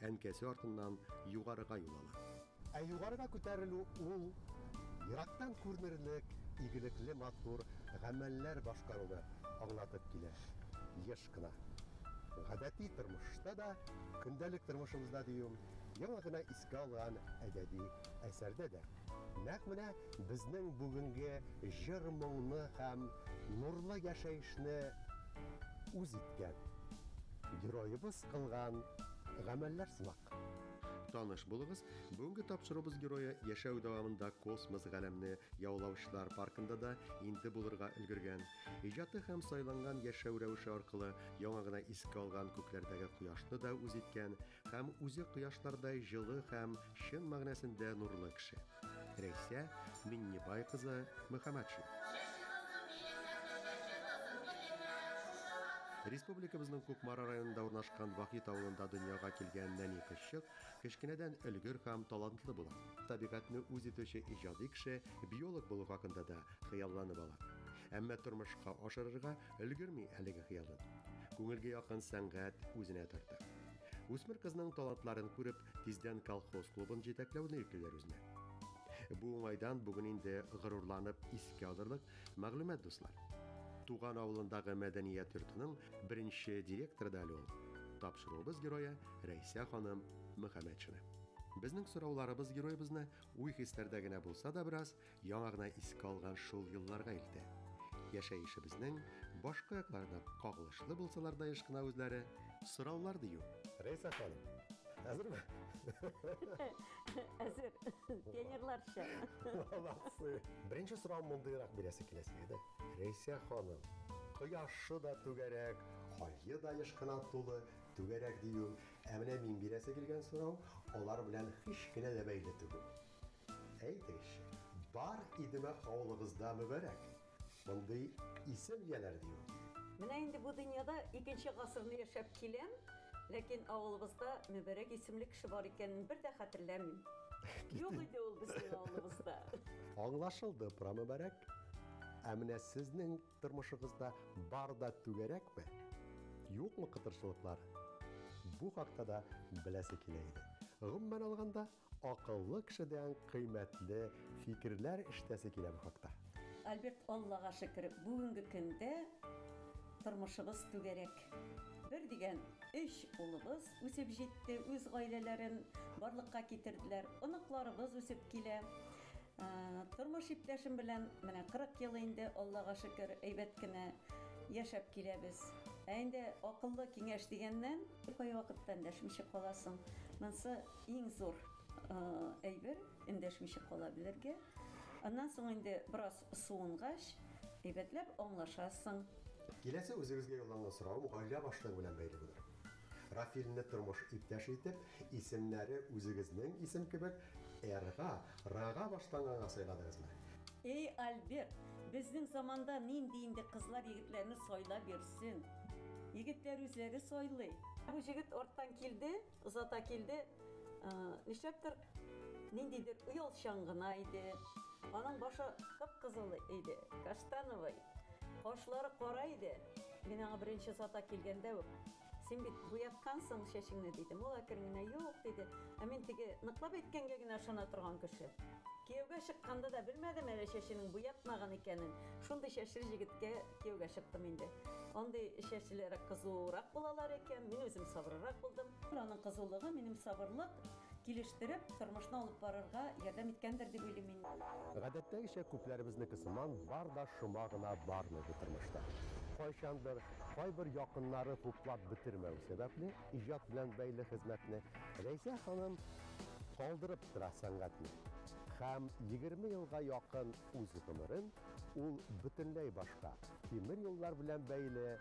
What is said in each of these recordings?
әнкәсе артыннан югарыга юл ала. Ә югарыга күтәрелү ул ерактан күренерлек игелекле матур гамәлләр башкаруны аңлатып килә. Еш кына. Гадәти тормышта да, көндәлек тормышыбызда диюем, яңа гына искә алган әдәби әсәрдә дә. Нәкъ менә безнең бүгенге җыр-моңны һәм нурлы яшәешне үз иткән, героебыз кылган гамәлләр сымак. Таныш булыгыз, бүгенге тапшыруыбыз герое яшәү дәвамында космос галәмне яулаучылар паркында да инде булырга өлгергән. Иҗаты һәм сайланган яшәү рәвеше аркылы яңа гына искә алган күкләрдәге кояшны да үз иткән һәм үзе кояшлардай җылы һәм чын мәгънәсендә нурлы кеше. Рәйсә Миннебай кызы Мөхәммәтшина. Республикабызның Кукмара районында урнашкан Вахит авылында дөньяга килгән нәни кызчык кечкенәдән өлгер һәм талантлы була. Табигатьне үз итүче иҗади кеше биолог булу хакында да хыялланып ала. Әмма тормышка ашырырга өлгерми әлеге хыялын. Күңелгә якын сәнгать үзенә тарта. Үсмер кызның талантларын күреп, тиздән колхоз клубын җитәкләүне йөклиләр үзенә. Бу уңайдан бүген инде горурланып искә алырлык мәгълүмат, дуслар. Туган авылындагы мәдәният йортының беренче директоры да әле ул. Тапшыруыбыз герое Рәйсә ханым Мөхәммәтшина. Безнең сорауларыбыз героебызны уй-хисләрдә генә булса да бераз яңа гына искә алган шул елларга илтә. Яшәешебезнең башка якларына кагылышлы булсалар да еш кына үзләре сораулар дию. Рәйсә ханым, әзерме? Әзер. Пионерларча. Молодцы. Беренче сорау мондыйрак бирәсе киләсе иде. Рәйсә ханым, кояшы да түгәрәк, ае да еш кына тулы, түгәрәк дию. Ә менә мин бирәсе килгән сорау алар белән һич кенә дә бәйле түгел. Әйтегезче, бар идеме авылыгызда Мөбарәк? Мондый исем ияләре дию. Менә инде бу дөньяда икенче гасырны яшәп киләм, ләкин авылыбызда Мөбарәк исемле кеше бар икәнен бер дә хәтерләмим. Юк иде ул безнең авылыбызда. Аңлашылды про Мөбарәк. Ә менә сезнең тормышыгызда бар да түгәрәкме? Юкмы кытыршылыклар? Бу хакта да беләсе килә иде. Гомумән алганда, акыллы кешедән кыйммәтле фикерләр ишетәсе килә бу хакта. Альберт, Аллага шөкер, бүгенге көндә тормышыбыз түгәрәк. Бер дигән өч улыбыз үсеп җитте, үз гаиләләрен барлыкка китерделәр. Оныкларыбыз үсеп килә. Тормыш иптәшем белән менә 40 ел инде, Аллага шөкер, әйбәт кенә яшәп киләбез. Ә инде акыллы киңәш дигәннән, кайвакытта эндәшмичә каласың. Монысы иң зур әйбер, эндәшмичә кала белергә. Аннан соң инде бераз суынгач, әйбәтләп аңлашасың. Киләсе үзегезгә юлланган соравым гаилә башлыгы белән бәйле булыр. Рафилне тормыш иптәше итеп, исемнәре үзегезнең исем кебек Р-га, Р-га башланганга сайладыгызмы? Эй, Альберт, безнең заманда нинди инде кызлар егетләрне сайлап йөрсен? Егетләр үзләре сайлый. Бу җегет арттан килде, озата килде. Нишләптер ниндидер оялчан гына иде. Аның башы кып-кызыл иде, каштановый. Кашлары кара иде. Мин аңа беренче озата килгәндә үк, син бит буяткансың чәчеңне, дидем. Ул әкрен генә, юк, диде. Ә мин теге ныклап әйткәнгә генә ышана торган кеше. Кияүгә чыкканда да белмәдем әле чәченең буятмаган икәнен. Шундый чәчле җегеткә кияүгә чыктым инде. Андый чәчлеләре кызурак булалар икән, мин үзем сабыррак булдым. Аның кызулыгы, минем сабырлык килештереп, тормышны алып барырга ярдәм иткәндер дип уйлыйм мин. Гадәттәгечә күпләребезнеке сыман бар да шома гына бармый бу тормышта. Кайчандыр кайбер якыннары хуплап бетермәү сәбәпле, иҗат белән бәйле хезмәтне Рәйсә ханым калдырып тора сәнгатьне. Һәм 20 елга якын үз гомерен ул бөтенләй башка, тимер юллар белән бәйле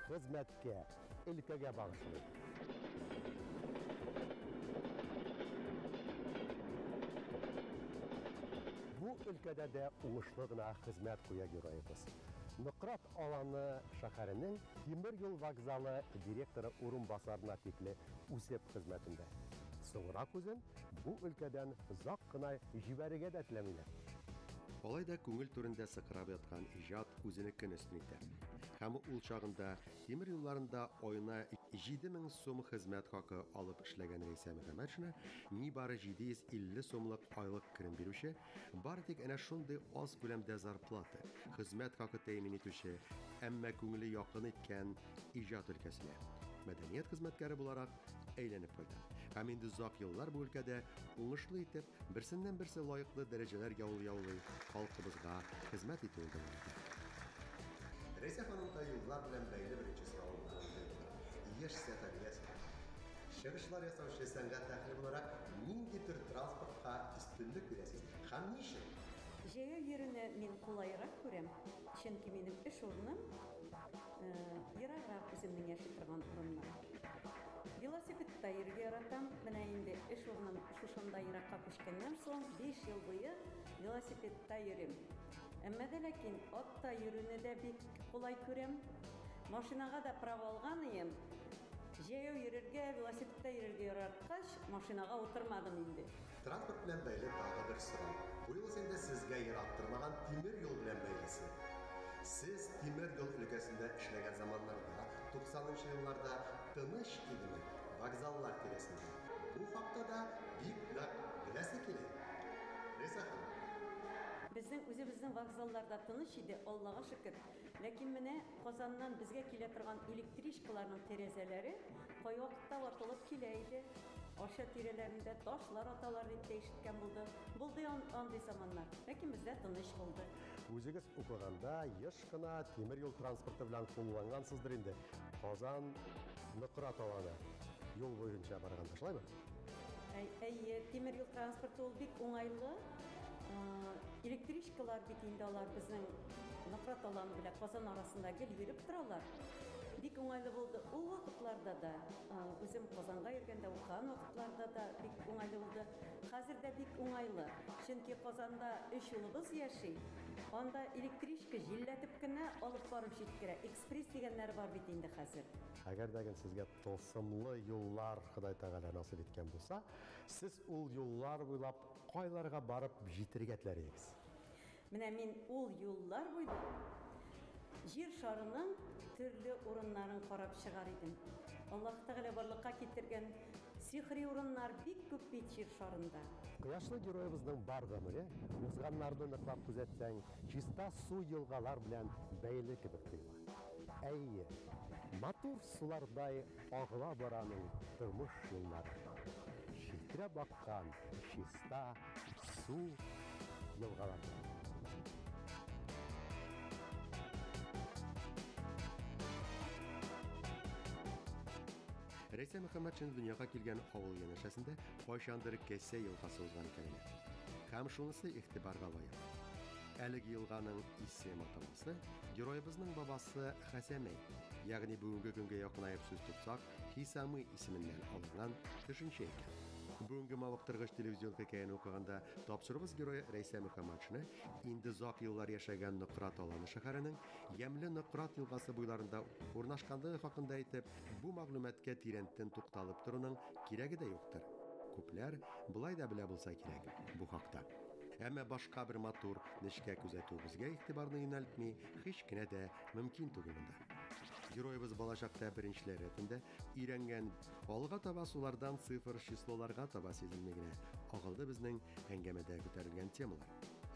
хезмәткә, өлкәгә багышлый. Бу өлкәдә дә уңышлы гына хезмәт куя героебыз. Нократ Аланы шәһәренең тимер юл вокзалы директоры урынбасарына тикле үсеп хезмәтендә. Соңрак үзен бу өлкәдән озак кына җибәрергә дә теләмиләр. Алай да күңел түрендә сыкрап яткан иҗат үзенекен өстен итә. Һәм ул чагында тимер юлларында аена 7000 сум хезмәт хакы алып эшләгән Рәйсә Мөхәммәтшина нибары 750 сумлык айлык керем бирүче, бары тик әнә шундый аз күләмдә зарплата, хезмәт хакы тәэмин итүче, әмма күңеле якын иткән иҗат өлкәсенә, мәдәният хезмәткәре буларак әйләнеп кайта. Һәм инде озак еллар бу өлкәдә уңышлы итеп, берсеннән-берсе лаеклы дәрәҗәләр яулый-яулый халкыбызга хезмәт итүен дәвам итә. Рәйсә ханымга юллар белән бәйле беренче соравым мондый булыр. Еш сәфәр итәсезме? Чыгышлар ясаучы сәнгать әһеле буларак нинди төр транспортка өстенлек бирәсез һәм ни өчен? Җәяү йөрүне мин кулайрак күрәм, чөнки минем эш урыным ераграк үземнең яши торган урыннан. Велосипедта йөрергә яратам. Менә инде эш урыным шушында еракка күчкәннән соң, 5 ел буе велосипедта йөрим. Әмма дә ләкин атта йөрүне дә бик кулай күрәм. Машинага да права алган ием. Җәяү йөрергә, велосипедта йөрергә яраткач, машинага утырмадым инде. Транспорт белән бәйле тагы бер сорау. Бу юлысы инде сезгә ерак тормаган тимер юл белән бәйлесе. Сез тимер юл өлкәсендә эшләгән заманнарда, 90 нчы елларда тыныч идеме вокзаллар тирәсендә? Бу хакта да бик нык беләсе килә. Рәйсә ханым. Безнең үзебезнең вокзалларда тыныч иде, Аллага шөкер. Ләкин менә Казаннан безгә килә торган электричкаларның тәрәзәләре кайвакытта ватылып килә иде. Арча тирәләрендә ташлар аталар дип тә ишеткән булды. Булды андый заманнар. Ләкин бездә тыныч булды. Үзегез укыганда еш кына тимер юл транспорты белән куллангансыздыр инде. Казан Нократ Аланы юл буенча барганда, шулаймы? Әйе, тимер юл транспорты ул бик уңайлы. Электричкалар бит инде алар безнең Нократ Аланы белән Казан арасында гел йөреп торалар. Бик уңайлы булды ул вакытларда да. Үзем Казанга йөргәндә, укыган вакытларда да бик уңайлы булды. Хәзер дә бик уңайлы. Чөнки Казанда өч улыбыз яши. Анда электричка җилләтеп кенә алып барып җиткерә. Экспресс дигәннәре бар бит инде хәзер. Әгәр дә сезгә тылсымлы юллар Ходай Тәгалә насыйп иткән булса, сез ул юллар буйлап кайларга барып җитәргә теләр идегез? Менә мин ул юллар буйлап Җир шарының төрле урыннарын карап чыгар идем. Аллаһ Тәгалә барлыкка китергән сихри урыннар бик күп бит Җир шарында. Кояшлы героебызның бар гомере, узганнарны ныклап күзәтсәң, чиста су елгалар белән бәйле кебек тоела. Әйе, матур сулардай агыла бара аның тормыш юллары. Челтерәп аккан чиста су елгалардай. Рәйсә Мөхәммәтшин дөньяга килгән авыл янәшәсендә кайчандыр Кәсә елгасы узган икән әле. Һәм шунысы игътибарга лаек. Әлеге елганың исем атамасы героебызның бабасы Хәсәмәй, ягъни бүгенге көнгә якынаеп сүз тотсак, Хисамый исеменнән алынган төшенчә икән. Бүгенге мавыктыргыч телевизион хикәяне укыганда тапшыруыбыз герое Рәйсә Мөхәммәтшина инде озак еллар яшәгән Нократ Аланы шәһәренең ямьле Нократ елгасы буйларында урнашканлыгы хакында әйтеп, бу мәгълүматка тирәнтен тукталып торуның кирәге дә юктыр. Күпләр болай да белә булса кирәк бу хакта. Әмма башка бер матур нечкә күзәтүебезгә игътибарны юнәлтми һич кенә дә мөмкин түгел монда. Героебыз балачакта беренчеләр рәтендә өйрәнгән алга таба сулардан цифр числоларга таба сизелми генә агылды безнең әңгәмәдә күтәрелгән темалар.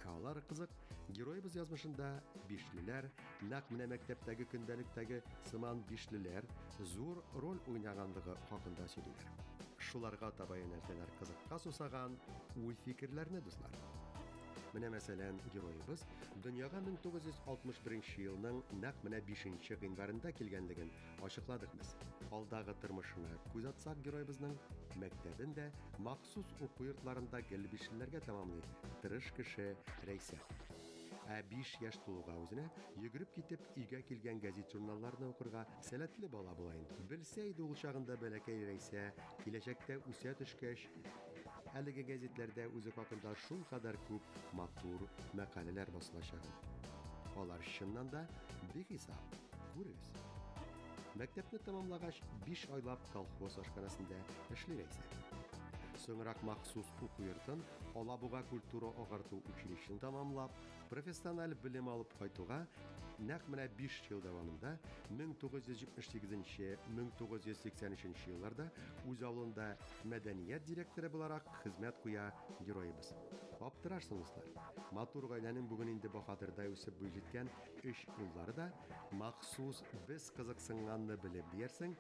Ә алар кызык, героебыз язмышында бишлеләр, нәкъ менә мәктәптәге көндәлектәге сыман бишлеләр зур роль уйнаганлыгы хакында сөйлиләр. Шуларга таба юнәлтәләр кызыкка сусаган уй-фикерләрне, дуслар. Менә мәсәлән, героебыз дөньяга 1961 елның нәкъ менә 5 гыйнварында килгәнлеген ачыкладык без. Алдагы тормышына күз атсак, героебызның мәктәбен дә махсус уку йортларында гел бишлеләргә тәмамлый тырыш кеше Рәйсә. Ә 5 яшь тулуга үзенә йөгереп китеп өйгә килгән газет-журналларны укырга сәләтле бала була инде. Белсә иде ул чагында бәләкәй Рәйсә, киләчәктә үсә төшкәч, әлеге газетләрдә үзе хакында шулкадәр күп матур мәкаләләр басылачагын. Алар чыннан да бихисап, күрегез. Мәктәпне тәмамлагач, 5 айлап колхоз ашханәсендә эшли Рәйсә. Соңрак махсус уку йортын Алабуга культура агарту училищесын тәмамлап, профессиональ белем алып кайтуга Нәкъ менә 5 ел дәвамында 1978-1983 елларда үз авылында мәдәният директоры буларак хезмәт куя героебыз. Аптырарсың, дуслар. Матур гаиләнең бүген инде баһадирдай үсеп буй җиткән өч уллары да махсус без кызыксынганны белеп диярсең,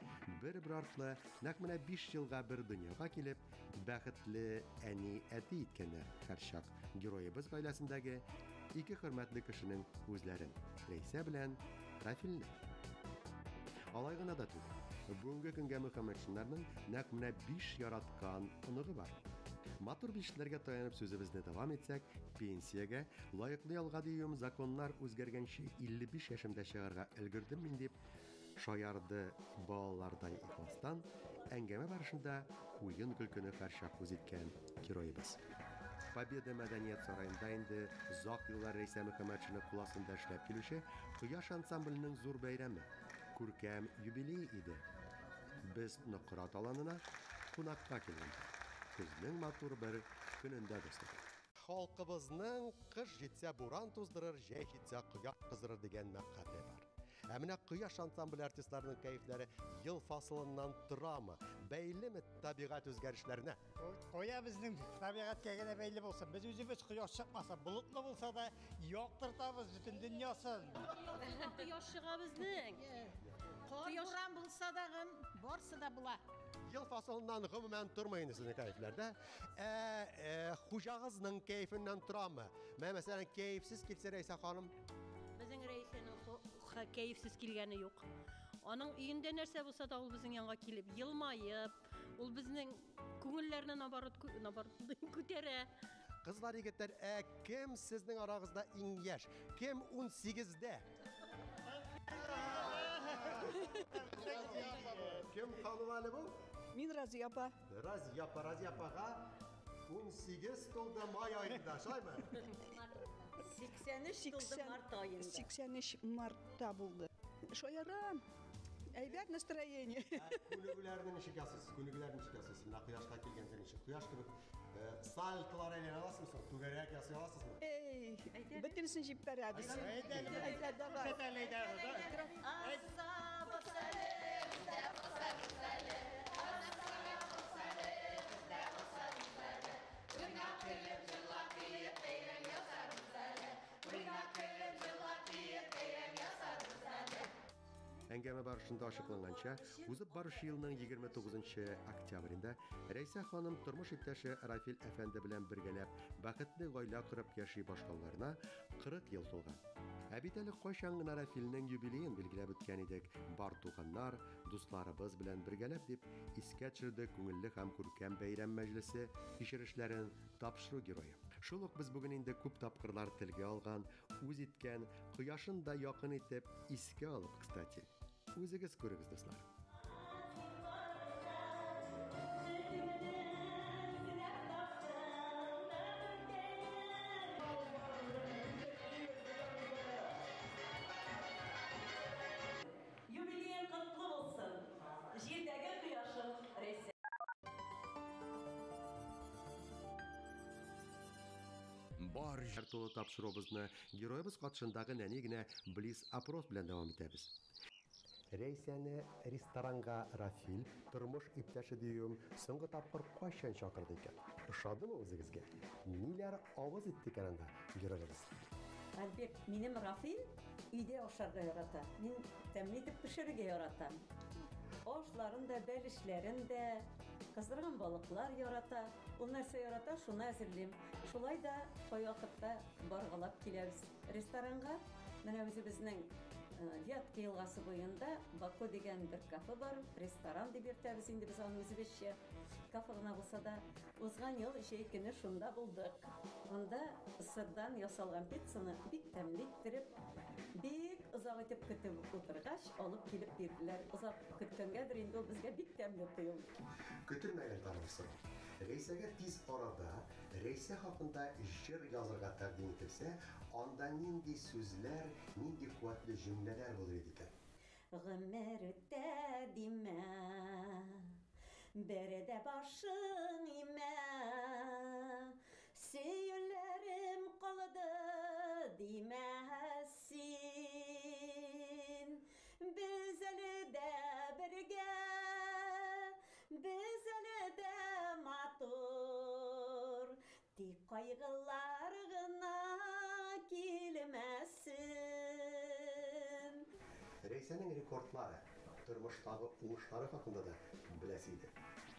бер-бер артлы нәкъ менә 5 елга бер дөньяга килеп, бәхетле әни-әти иткәннәр һәрчак героебыз гаиләсендәге ике хөрмәтле кешенең үзләрен, Рәйсә белән Рафилне. Алай гына да түгел. Бүгенге көнгә Мөхәммәтшиннарның нәкъ менә 5 яраткан оныгы бар. Матур бишләргә таянып сүзебезне дәвам итсәк, пенсиягә лаеклы ялга диюем законнар үзгәргәнче 55 яшемдә чыгарга өлгердем мин дип шаярды балалардай ихластан, әңгәмә барышында уен көлкене һәрчак үз иткән героебыз. Победа мәдәният сараенда инде озак еллар Рәйсә Мөхәммәтшина кул астында эшләп килүче Кояш ансамбленең зур бәйрәме, күркәм юбилей иде. Без Нократ аланына кунакка килгәндә, көзнең матур бер көнендә, дуслар. Халкыбызның кыш җитсә буран туздырыр, җәй җитсә кояш кыздырыр дигән мәкале бар. Ә менә Кояш ансамбле артистларының кәефләре ел фасылыннан торамы, бәйлеме табигать үзгәрешләренә? Кая безнең табигатькә генә бәйле булсын. Без үзебез кояш чыкмаса, болытлы булса да яктыртабыз бөтен дөньясын. Кояш чыга безнең. Кар буран булса да, барсы да була. Ел фасылыннан гомумән тормый инде сезнең кәефләрдә. Ә хуҗагызның кәефеннән торамы? Менә мәсәлән, кәефсез килсә Рәйсә ханым, Безнең Рәйсәнең кәефсез килгәне юк. Аның өендә нәрсә булса да ул безнең янга килеп елмаеп, ул безнең күңелләрне наоборот, наоборот күтәрә. Кызлар, егетләр, ә кем сезнең арагызда иң яшь? Кем 18-дә? Кем ханым әле бу? Мин Разия апа. Разия апа, Разия апага 18 тулды май аенда, шулаймы? 83 тулды март аенда. 83 мартта булды. Шаярам. Әйбәт настроение. Күнегүләрне ничек ясыйсыз? Күнегүләрне ничек ясыйсыз? Менә кояшка килгәндә ничек? Кояш кебек сальтолар әйләнә аласызмы соң? Түгәрәк ясый аласызмы? Эй, бөтенесен җибәрәбез. Әйдә, давай. Әңгәмә барышында ачыкланганча, узып баручы елның 29 октябрендә Рәйсә ханым тормыш иптәше Рафил әфәнде белән бергәләп бәхетле гаилә корып яши башлауларына 40 ел тулган. Ә бит әле кайчан гына Рафилнең юбилеен билгеләп үткән идек, бар туганнар, дусларыбыз белән бергәләп дип искә төшерде күңелле һәм күркәм бәйрәм мәҗлесе кичерешләрен тапшыру герое. Шул ук без бүген инде күп тапкырлар телгә алган, үз иткән, кояшын да якын итеп искә алып, кстати. Үзегез күрегез, дуслар. Юбилеең котлы булсын. Җирдәге кояшың Рәйсә. Бар җыр тулы тапшыруыбызны героебыз катшындагы нәни генә блиц-опрос белән дәвам итәбез. Рәйсәне ресторанга Рафил, тормыш иптәше диюем, соңгы тапкыр кайчан чакырды икән? Ошадымы үзегезгә? Ниләр авыз итте икән анда героебыз? Альберт, минем Рафил өйдә ашарга ярата. Мин тәмле итеп пешерергә яратам. Ашларын да, бәлешләрен дә, кыздырган балыклар ярата. Ул нәрсә ярата, шуны әзерлим. Шулай да кайвакытта баргалап киләбез ресторанга. Менә үзебезнең Вятка елгасы буенда Баку дигән бер кафе бар, ресторан дип йөртәбез инде без аны үзебезчә. Кафе гына булса да, узган ел җәй көне шунда булдык. Анда сырдан ясалган пиццаны бик тәмле иттереп, бик озак итеп көтеп утыргач, алып килеп бирделәр. Озак көткәнгәдер инде ул безгә бик тәмле тоелды. Көтелмәгән тагын сорау. Рәйсәгә тиз арада Рәйсә хакында җыр язырга тәкъдим ителсә, анда нинди сүзләр, нинди куәтле җөмләләр булыр иде икән? Гомер үтә димә, бер дә башың имә, сөюләрем калды димә син. бергә без әле дә матур. Тик кайгылар гына килмәсен. Рәйсәнең рекордлары, тормыштагы уңышлары хакында да беләсе иде.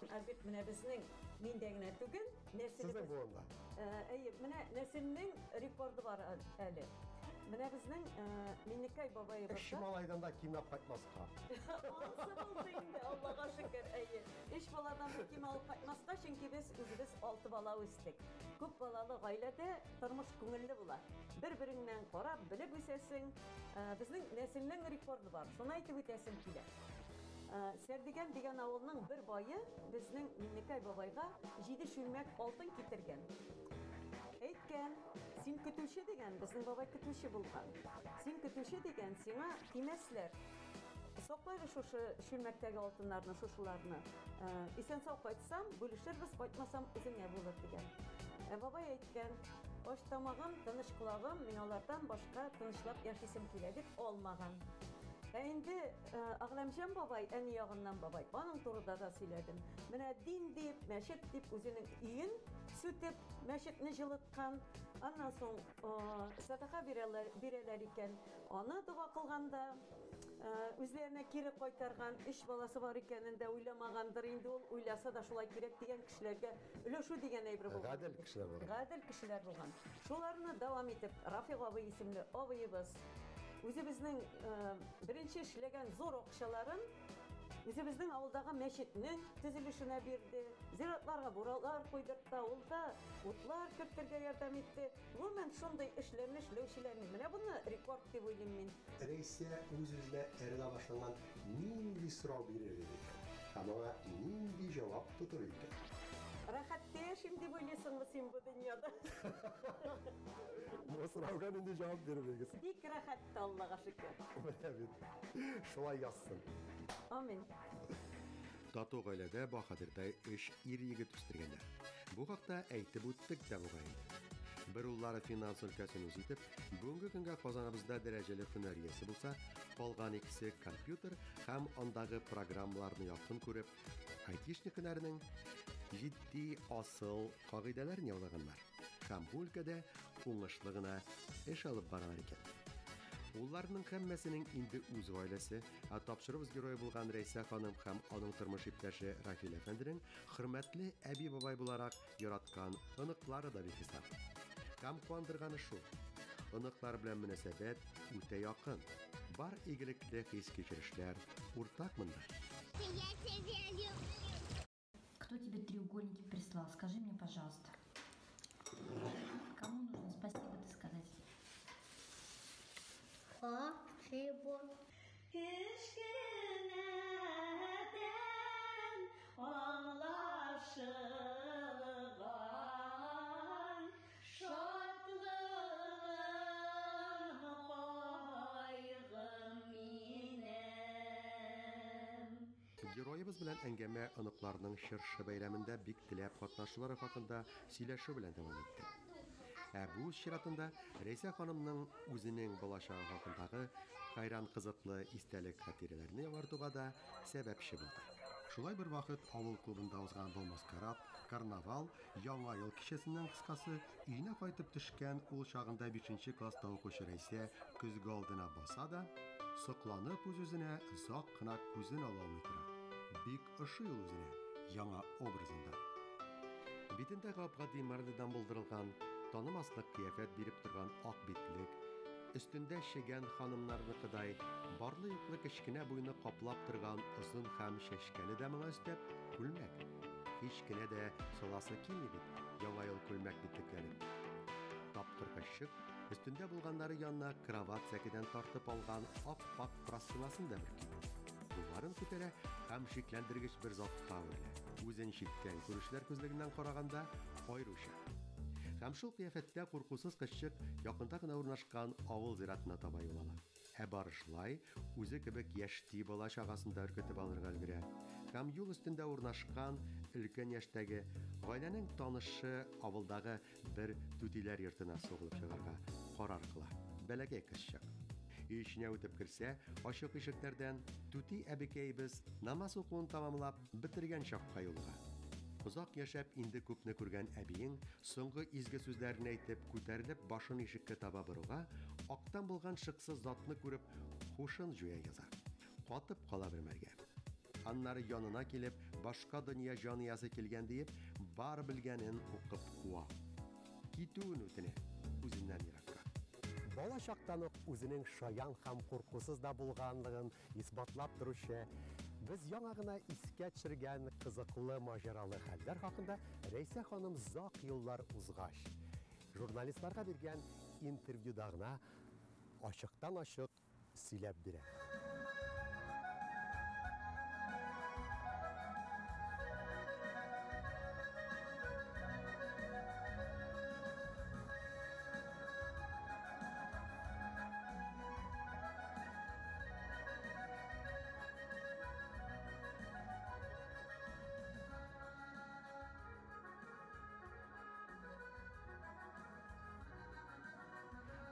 Альберт, менә безнең миндә генә түгел, нәселебез. Сезнең буында. Әйе, менә нәселнең рекорды бар әле. Менә безнең Миннекәй бабаебыз. Өч малайдан да ким алып кайтмаска. Анысы булды инде, Аллага шөкер, әйе. Өч баладан да ким алып кайтмаска, чөнки без үзебез алты бала үстек. Күп балалы гаиләдә тормыш күңелле була. Бер-береңнән карап, белеп үсәсең. Безнең нәселнең рекорды бар. Шуны әйтеп үтәсем килә. Сәрдегән дигән авылның бер бае безнең Миннекәй бабайга 7 чүлмәк алтын китергән. Әйткән, син көтүче дигән, безнең бабай көтүче булган. Син көтүче дигән, сиңа тимәсләр. Саклайбыз шушы чүлмәктәге алтыннарны, шушыларны. Исән-сау кайтсам, бүлешербез, кайтмасам, үзеңә булыр дигән. Бабай әйткән, ач тамагым, тыныч колагым, мин алардан башка тынычлап яшисем килә дип алмаган. Ә инде Әгъләмҗан бабай, әни ягыннан бабай, аның турында да сөйләдем. Менә дин дип, мәчет дип үзенең өен сүтеп, мәчетне җылыткан. Аннан соң сәдака бирәләр, бирәләр икән. Аны дога кылганда үзләренә кире кайтарган, өч баласы бар икәнен дә уйламагандыр инде ул, уйласа да шулай кирәк дигән кешеләргә өләшү дигән әйбер булган. Гадел кешеләр булган. Гадел кешеләр булган. Шуларны дәвам итеп, Рафик абый исемле абыебыз үзебезнең беренче эшләгән зур акчаларын үзебезнең авылдагы мәчетнең төзелешенә бирде. Зиратларга буралар куйдыртты, авылда утлар кертергә ярдәм итте. Гомумән, шундый эшләрне эшләүчеләрне. Менә буны рекорд дип уйлыйм мин. Рәйсә үз-үзенә эрелә башланган нинди сорау бирер иде икән? Һәм аңа нинди җавап тотыр икән? Рәхәттә яшим дип уйлыйсыңмы син бу дөньяда? Бу сорауга нинди җавап бирер идегез? Бик рәхәттә, Аллага шөкер. Менә бит. Шулай язсын. Амин. Тату гаиләдә баһадирдай өч ир-егет үстергәннәр. Бу хакта әйтеп үттек тә бугай инде. Бер уллары финанс өлкәсен үз итеп, бүгенге көнгә Казаныбызда дәрәҗәле һөнәр иясе булса, калган икесе компьютер һәм андагы программаларны якын күреп, айтишник һөнәренең җитди асыл кагыйдәләрен яулаганнар. Һәм бу өлкәдә уңышлы гына эш алып баралар икән. Улларының һәммәсенең инде үз гаиләсе, ә тапшыруыбыз герое булган Рәйсә ханым һәм аның тормыш иптәше Рафил әфәнденең хөрмәтле әби-бабай буларак яраткан оныклары да бихисап. Һәм куандырганы шул, оныклар белән мөнәсәбәт үтә якын. Бар игелекле хис-кичерешләр уртак монда. Я тебя люблю. Кто тебе треугольники прислал? Скажи мне, пожалуйста. Кому нужно спасибо-то сказать? Спасибо. Кечкенәдән аңлашылган шатлыгым, кайгым минем. Героебыз белән әңгәмә оныкларының чыршы бәйрәмендә бик теләп катнашулары хакында сөйләшү белән дәвам итте. Ә бу үз чиратында Рәйсә ханымның үзенең балачагы хакындагы хәйран кызыклы истәлек-хатирәләрне яңартуга да сәбәпче булды. Шулай бер вакыт авыл клубында узган бу маскарад, карнавал, Яңа ел кичәсеннән кыскасы, өенә кайтып төшкән ул чагында 5 класста укучы Рәйсә көзге алдына баса да, сокланып үз-үзенә озак кына күзен ала алмый тора. Бик ошый ул үзенә яңа образында. Битендә гап-гади марледан булдырылган, танымаслык кыяфәт биреп торган ак битлек, өстендә чегән ханымнарныкыдай барлы-юклы кечкенә буйны каплап торган озын һәм чәчкәле дә моңа өстәп күлмәк. Һич кенә дә саласы килми бит Яңа ел күлмәк битлекләрен. Тапкыр кызчык өстендә булганнары янына кровать сәкедән тартып алган ап-ак простынясын да бөрки. Кулларын күтәрә һәм шикләндергеч бер затка әверелә. Үзен читтән күрүчеләр күзлегеннән караганда аеруча. Һәм шул кыяфәттә куркусыз кызчык якында гына урнашкан авыл зиратына таба юл ала. Ә барышлай үзе кебек яшьти бала чагасын да өркетеп алырга өлгерә. Һәм юл өстендә урнашкан өлкән яшьтәге гаиләнең танышы авылдагы бер түтиләр йортына сугылып чыгарга карар кыла. Бәләкәй кызчык. Өй эченә үтеп керсә, ачык ишекләрдән түти әбекәебез намаз укуын тәмамлап бетергән чакка юлыга. Озак яшәп инде күпне күргән әбиең соңгы изге сүзләрен әйтеп, күтәрелеп башын ишеккә таба боруга, актан булган шыксыз затны күреп, һушын җуя яза. Катып кала бер мәлгә. Аннары янына килеп, башка дөнья җан иясе килгән диеп, бар белгәнен укып куа. Китүен үтенә, үзеннән еракка. Бала чактан ук үзенең шаян һәм куркусыз да булганлыгын исбатлап торучы, без яңа гына искә төшергән кызыклы маҗаралы хәлләр хакында Рәйсә ханым озак еллар узгач, журналистларга биргән интервьюда гына ачыктан-ачык сөйләп бирә.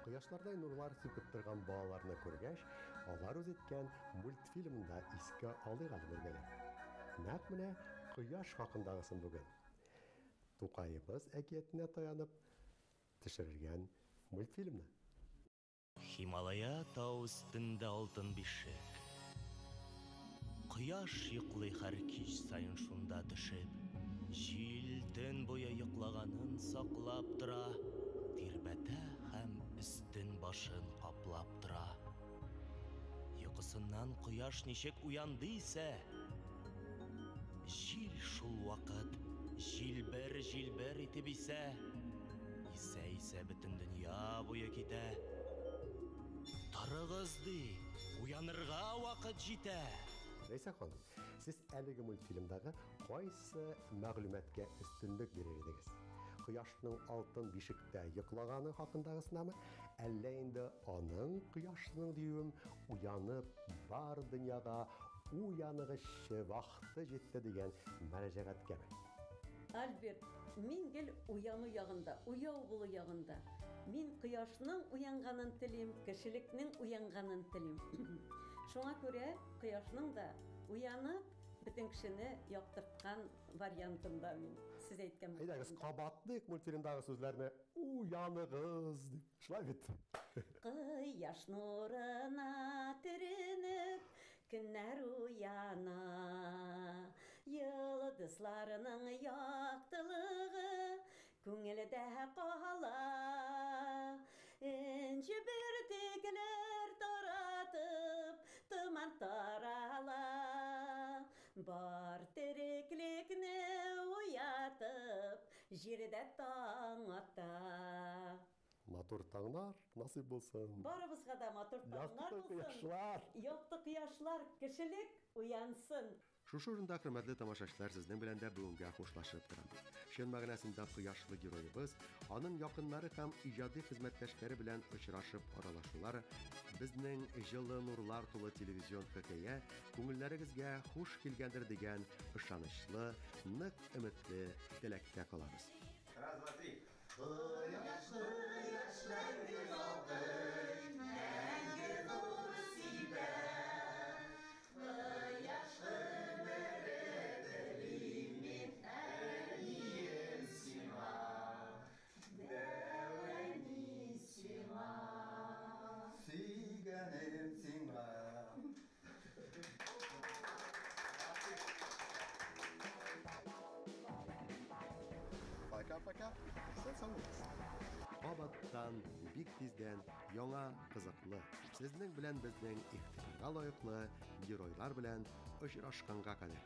Кояшлардай нурлар сипеп торган балаларны күргәч, алар үз иткән мультфильмын да искә алыйк әле бергәләп. Нәкъ менә кояш хакындагысын бүген. Тукаебыз әкиятенә таянып төшерелгән мультфильмны. Һималая тау өстендә алтын бишек. Кояш йоклый һәр кич саен шунда төшеп. Җил төн буе йоклаганын саклап тора, тирбәтә һәм өстен башын каплап тора. Йокысыннан кояш ничек уянды исә, җил шул вакыт җилбер-җилбер итеп исә, исә-исә бөтен дөнья буе китә. Торыгыз, ди, уянырга вакыт җитә. Рәйсә ханым, сез әлеге мультфильмдагы кайсы мәгълүматка өстенлек бирер идегез? Кояшның алтын бишектә йоклаганы хакындагысынамы, әллә инде аның кояшның диюем уянып бар дөньяга уяныгызчы вакыты җитте дигән мөрәҗәгатькәме? Альберт, мин гел уяну ягында, уяу булу ягында. Мин кояшның уянганын телим, кешелекнең уянганын телим. Шуңа күрә кояшның да уянып, бөтен кешене яктырткан вариантында мин. Сез әйткән. Әйдәгез, кабатлыйк мультфильмдагы сүзләрне. Уяныгыз дип. Шулай бит. Кояш нурына төренеп, көннәр уяна. Йолдызларының яктылыгы күңелдә кала. Энҗе бөртекләр таратып, томан тарала. Бар тереклекне уятып, җирдә таң ата. Матур таңнар насыйп булсын. Барыбызга да матур таңнар Якты булсын. кояшлар. Якты кояшлар, кешелек уянсын. Шушы урында, хөрмәтле тамашачылар, сезнең белән дә бүгенгә хушлашып торам. Чын мәгънәсендә кояшлы героебыз, аның якыннары һәм иҗади хезмәттәшләре белән очрашып аралашулар, безнең җылы нурлар тулы телевизион хикәя күңелләрегезгә хуш килгәндер дигән ышанычлы, нык өметле теләктә калабыз. Раз, два, три. Кояшлы яшьләр алтын, мәңге нур сибә. Кояшлы телим мин, әнием сиңа, дәү әни сиңа. Сөйгәнем сиңа. Пока-пока. Исән-сау булыгыз. Кабаттан бик тиздән яңа кызыклы, сезнең белән безнең игътибарга лаеклы геройлар белән очрашканга кадәр.